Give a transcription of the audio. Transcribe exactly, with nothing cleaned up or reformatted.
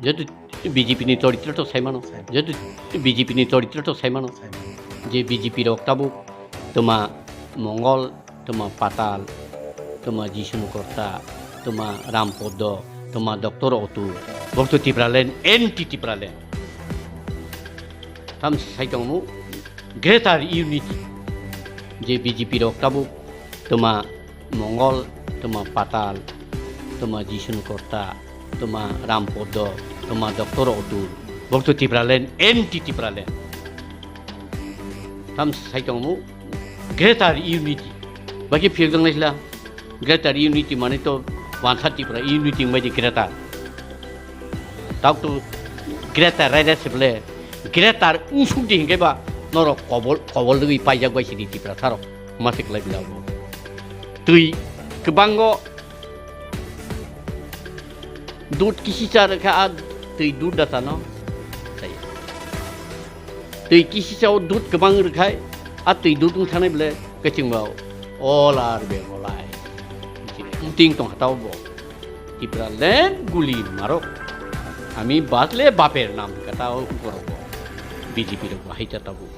Jehetu B J P ni choritro to saimano, jehetu B J P ni choritro to saimano, je B J P rok tabuk toma Mongol, toma Patal, toma Jisnu Korta, toma Ram Podo, toma Doctor Otu, bokto Tipraland, anti Tipraland. Tam sai tongmu Greater Unity, je B J P rok tabuk toma Mongol, toma Patal, toma Jisnu Korta, toma Ram Podo, toma Doctor Otu, bokto Tipraland, anti Tipraland. Tam sai tongmu Greater Unity. Baki phiyok dong naisla. Greater Unity mane to wansa Tipra Unity wngbai di Greater. Tabuk to Greater raida se bole Greater unsuk di hingke ba norok kobol, kobol dui paijak bai sidi Tipra sarok. Masik lai bila bo. Twi kebango dut kisi cha rekha a twi dut da chano. Twi kisi cha o dut kebang rekhai a twi dut wng thanai bole keching ba ol ar be bolai. Ting tong hatao bo. Tipraland guli marok. Ami basle baper nam kata o ukoro bo. B J P rok hai ta tabu.